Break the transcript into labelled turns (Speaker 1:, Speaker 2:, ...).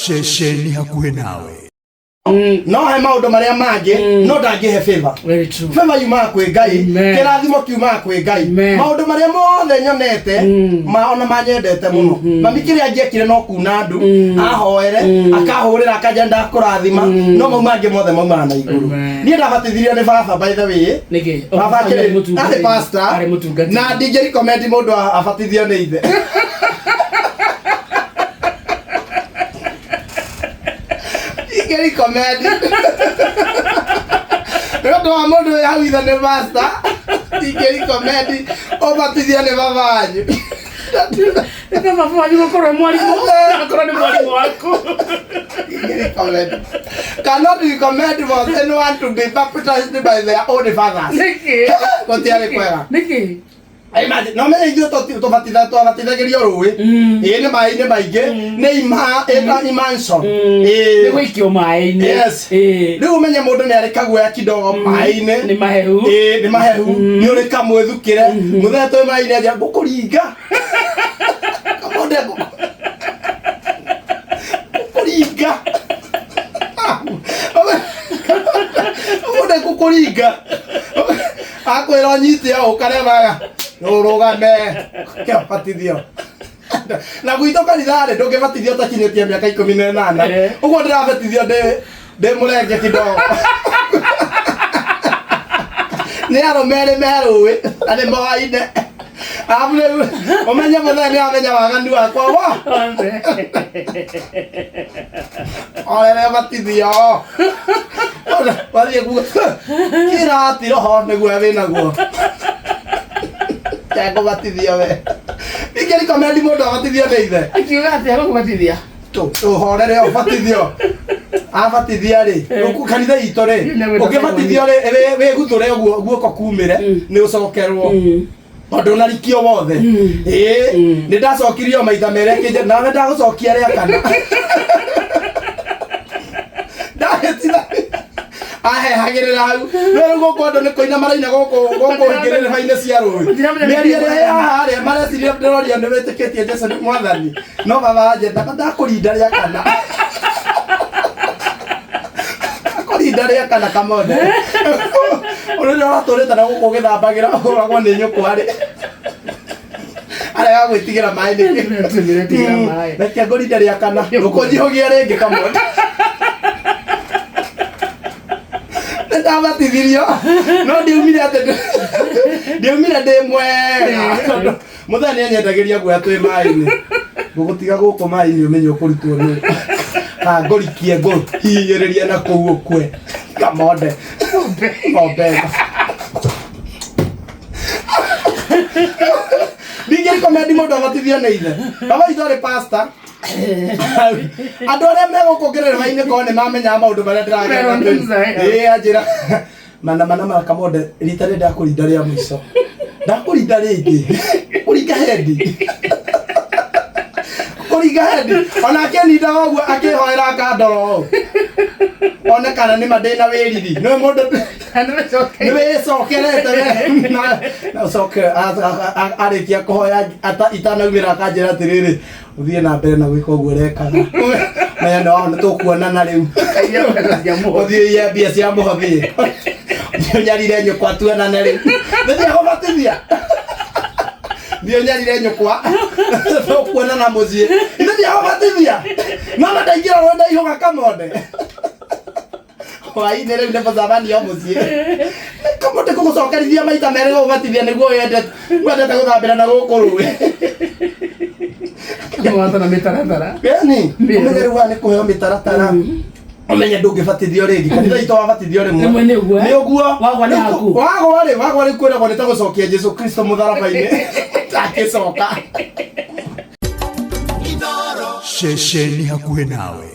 Speaker 1: Ceceni hakuhĩ nawe.
Speaker 2: No he maũndũ marĩa mangĩ no ndangĩhe favor.
Speaker 3: Very true.
Speaker 2: Favor yumaga kwĩ Ngai.
Speaker 3: Amen.
Speaker 2: Kĩrathimo kiumaga kwĩ Ngai.
Speaker 3: Amen.
Speaker 2: Maũndũ marĩa mothe nyonete ma ona manyendete mũno, mami kĩrĩa angĩekire no kuna ndu ahoere, akahũrĩra, akanja ndakũrathima, no mau mangĩ mothe maumaga na igũrũ.
Speaker 3: Amen.
Speaker 2: Niĩ ndabatithirio nĩ baba, by the way.
Speaker 3: Nĩkĩ?
Speaker 2: Baba
Speaker 3: Arĩ
Speaker 2: akĩrĩ
Speaker 3: mũtungatĩri.
Speaker 2: arĩ pastor.
Speaker 3: Arĩ mũtungatĩri.
Speaker 2: Na ndingĩ recommend mũndũ abatithio nĩ ithe. Ndingĩ recommend nĩ ũndũ wa mũndũ wĩ hau ithe nĩ pastor. Ndingĩ recommend ũbatithio nĩ baba wanyu.
Speaker 3: Nĩ baba wanyu gũkorwo e mwarimũ. Akorwo nĩ mwarimũ waku.
Speaker 2: Ndingĩ recommend. Cannot recommend for anyone to be baptized by their own fathers.
Speaker 3: Nĩkĩ?
Speaker 2: Gũtiarĩ kwega.
Speaker 3: Nĩkĩ?
Speaker 2: Imagine, no menye ithuĩ tũbatithagĩrio rũĩ. Ĩĩ, nĩ maĩ-inĩ maingĩ, nĩ ima ĩta immersion.
Speaker 3: Nĩ
Speaker 2: Ĩĩ.
Speaker 3: gũikio maĩ-inĩ.
Speaker 2: Yes.
Speaker 3: Ĩĩ.
Speaker 2: Rĩu ũmenye mũndũ nĩ arĩ kaguoya kidogo maĩ-inĩ.
Speaker 3: Nĩ mahehu.
Speaker 2: Ĩĩ, nĩ mahehu, nĩ ũrĩ kamwĩthukĩre mũthenya twĩ maĩ-inĩ anjĩra ngũkũringa kamũndũ, ngũkũringa kamũndũ, ngũkũringa. Akwĩra ũnyite ũũ karemaga rũrũgame kĩbatithio. Na gwitũ kanitha-rĩ, ndũngĩbatithio ũtakinyĩtie mĩaka 18. Ũguo ndĩrabatithio ndĩ mũrenge kidogo nĩ arũme erĩ me rũĩ na nĩ moaine. Arabu rĩu ũmenye mũthenya nĩ amenya waganu wakwa wa orere batithio wathiĩ kuga kĩrati roho nĩguo wĩnaguo tekũbatithio we. Ningĩ recommend mũndũ abatithio nĩ ithe.
Speaker 3: Akiuga atĩa gũkũbatithia?
Speaker 2: Tũhorere ũbatithio abatithia rĩ gũkũ kanitha itũ rĩ, ũngĩbatithio rĩ wĩguthũre ũguo guoko kumĩre nĩ ũcokerwo tondũ ũnarikio wothe. Ĩĩ, nĩ ndacokirio maita merĩ kĩnje nawe ndagũcokia rĩa kana ndahĩtitha ahehagĩrĩra hau. No rĩu gũkũ andũ nĩ kũina maraina gũkũ ngĩrĩrĩba-inĩ cia rũĩ. Mĩario ĩrĩa ya harĩa mareciria ndĩroria nĩ wĩtĩkĩtie Jesu nĩ mwathani, no baba anjenda ndakũrinda rĩa kana, ndakũrinda rĩa kana kamonde ũrĩa ũratũrĩte na gũkũ ũgĩthambagĩra ũragwo nĩ nyũkwa rĩ arega gwĩtigĩra maĩ nĩkĩ?
Speaker 3: Gwĩtigĩra maĩ.
Speaker 2: Reke ngũrinde rĩa kana ũkũnjihũgia rĩngĩ kamonde. Nĩ ndabatithirio no ndiumire atĩ ndiumire ndĩ mwega tondũ mũthenya nĩ anyendagĩria guoya twĩ maĩ-inĩ. Ngũgũtiga gũkũ maĩ-inĩ ũmenye ũkũrutwo nĩ kana ngũrikie ngũhihinyĩrĩrie na kũu ũkue kamonde ng'ombe ĩno. Ningĩ recommend mũndũ abatithio nĩ ithe. Baba witũ arĩ pastor. Andũ arĩa me gũkũ ngĩrĩrĩba-inĩ korwo nĩ mamenyaga maũndũ marĩa ndĩragerera. Ĩĩ, anjĩra mana mana mana kamonde rita rĩrĩ ndakũrinda rĩa mũico, ndakũrinda rĩngĩ kũringa hendi, kũringa hendi. Ona akĩnindaga ũguo akĩhoera akandora ũũ one kana nĩma ndĩna wĩriri nĩ mũndũ nĩ wĩcokerete we. Na ũcoke arĩkia kũhoya itanaumĩra akanjĩra atĩrĩrĩ, ũthiĩ na mbere na gwĩka ũguo ũrekaga, menya nĩ wao nĩ tũkuonana rĩu, ũthiĩ iye mbia cia mũhothi, ũthiĩ ũnyarire nyũkwa, tuonane rĩu. Nĩthiĩ kũbatithia, thiĩ ũnyarire nyũkwa, tũkuonana mũciĩ. Nĩthiĩ kũbatithia nona ndaingĩra rũĩ ndaihũga kamonde hwainĩ rĩu nĩ mũcemanio mũciĩ. Kamonde kũgũcokerithia maita merĩ gũgũbatithia nĩguo wendete gũthambĩra na gũkũ rũĩ.
Speaker 3: Watho na mĩtaratara.
Speaker 2: Yani
Speaker 3: Mĩerũ.
Speaker 2: ũmenye rĩu haha nĩ kũheo mĩtaratara, ũmenye ndũngĩbatithio rĩngĩ kanitha itũ wabatithio rĩmwe.
Speaker 3: Rĩmwe nĩ ũguo, eh?
Speaker 2: Nĩ ũguo.
Speaker 3: Wagwa nĩ haku.
Speaker 2: Wagwa rĩ, wagwa rĩ, kwĩragwo nĩ ta gũcokia Jesu Kristo mũtharaba-inĩ akĩcoka.
Speaker 1: Ceceni hakuhĩ nawe.